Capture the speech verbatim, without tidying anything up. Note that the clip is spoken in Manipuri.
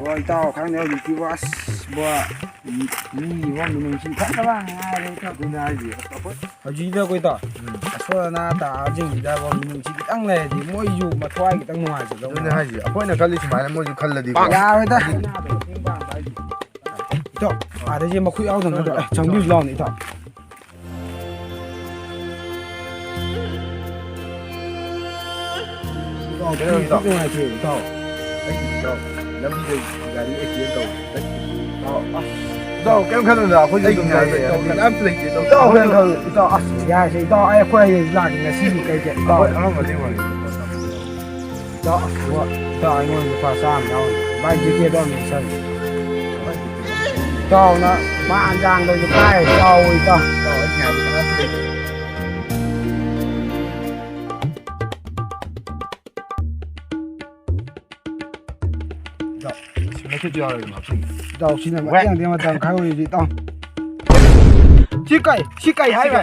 ꯍꯣꯏ, ꯏꯇꯥꯎ, ꯈꯪꯗꯦ, ꯍꯧꯖꯤꯛꯇꯤꯕꯣ, ꯑꯁ, ꯕꯣ, ꯃꯤ, ꯃꯤꯒꯤꯕꯣ, ꯃꯤꯅꯨꯡꯁꯤ ꯐꯠꯇꯕ ꯉꯥꯏꯔꯦ, ꯏꯇꯥꯎ꯫ ꯑꯗꯨꯅꯦ ꯍꯥꯏꯁꯦ꯫ ꯑꯁ, ꯑꯩꯈꯣꯏ ꯍꯧꯖꯤꯛꯇ ꯑꯩꯈꯣꯏ, ꯏꯇꯥꯎ, ꯎꯝ꯫ ꯑꯁꯣꯏ ꯑꯅꯥ ꯇꯥꯕꯁꯤꯡꯁꯤꯗꯕꯣ, ꯃꯤꯅꯨꯡꯁꯤ ꯈꯤꯇꯪ ꯂꯩꯔꯗꯤ, ꯃꯣꯏꯁꯨ ꯃꯊ꯭ꯋꯥꯏ ꯈꯤꯇꯪ ꯅꯨꯡꯉꯥꯏꯖꯗꯧ ꯑꯗꯨꯅꯦ ꯃꯥꯜꯂꯦ꯫ ꯍꯥꯏꯁꯦ꯫ ꯑꯩꯈꯣꯏꯅ ꯈꯜꯂꯤꯁꯦ ꯁꯨꯃꯥꯏꯅ ꯃꯣꯏꯁꯨ ꯈꯜꯂꯗꯤꯀꯣ꯫ ꯌꯥꯔꯣꯏꯗ꯫ ꯏꯇꯥꯎ, ꯑꯥꯗꯩꯁꯦ ꯃꯈꯨꯠ ꯌꯥꯎꯗꯕ ꯅꯠꯇ꯭ꯔꯣ? ꯑꯦ, ꯆꯪꯕꯤꯌꯨꯁꯤ ꯂꯥꯎꯅꯦ, ꯏꯇꯥꯎ꯫ ꯏꯇꯥꯎ, ꯀꯩꯅꯣ, ꯏꯇꯥꯎ꯫ ꯅꯨꯡꯉꯥꯏꯇꯦ, ꯏꯇꯥꯎ꯫ ꯑꯩ, ꯏꯇꯥꯎ, ꯂꯝꯕꯤꯗ ꯒꯥꯔꯤ ꯑꯦꯛꯁꯤꯗꯦꯟ ꯇꯧꯕ꯫ ꯏꯇꯥꯎ, ꯑꯁ꯫ ꯏꯇꯥꯎ, ꯀꯩꯝ ꯈꯟꯅꯨꯗ, ꯑꯩꯈꯣꯏꯁꯨ ꯑꯩ ꯑꯗꯨꯝ ꯉꯥꯏꯔꯦ, ꯌꯥꯏ, ꯏꯇꯥꯎ, ꯏꯇꯥꯎ꯫ ꯀꯅꯥꯝꯇ ꯂꯩꯇꯦ, ꯏꯇꯥꯎ꯫ ꯏꯇꯥꯎ, ꯀꯩꯝ ꯈꯟꯅꯨ, ꯏꯇꯥꯎ, ꯑꯁ, ꯌꯥꯔꯦꯁꯦ, ꯏꯇꯥꯎ, ꯑꯩ, ꯑꯩꯈꯣꯏ ꯍꯌꯦꯡ ꯂꯥꯛꯀꯦ, ꯉꯁꯤꯗꯤ ꯀꯩ ꯀꯩ, ꯏꯇꯥꯎ꯫ ꯑꯩꯈꯣꯏ ꯑꯉꯝꯕꯗꯤ ꯉꯝꯃꯦ꯫ ꯏꯇꯥꯎ, ꯑꯁ, ꯏꯇꯥꯎ, ꯑꯩꯉꯣꯟꯗ ꯂꯨꯄꯥ ꯆꯥꯝꯃ ꯌꯥꯎꯔꯤ꯫ ꯚꯥꯏ, ꯖꯦꯀꯦꯠꯇꯣ ꯑꯃ ꯂꯩꯁꯜꯂꯨ꯫ ꯏꯇꯥꯎꯅ ꯃꯥ ꯑꯟꯖꯥꯡꯗꯣ ꯂꯨꯄꯥ ꯆꯥꯎ, ꯏꯇꯥꯎ꯫ ꯏꯇꯥꯎ, ꯑꯩ ꯉꯥꯏꯕ ꯀꯅꯥꯝꯇ ꯂꯩꯇꯦ꯫ ꯏꯇꯥꯎ, ꯁꯤ ꯃꯈꯨꯠ ꯌꯥꯎꯔꯦ, ꯃꯈꯨꯠ꯫ ꯏꯇꯥꯎ, ꯁꯤꯅ ꯋꯦ꯫ ꯃꯇꯦꯡꯗꯤ ꯃꯇꯝ ꯈꯔ ꯑꯣꯏꯔꯗꯤ, ꯏꯇꯥꯎ꯫ ꯁꯤ ꯀꯩ, ꯁꯤ ꯀꯩ ꯍꯥꯏꯕ?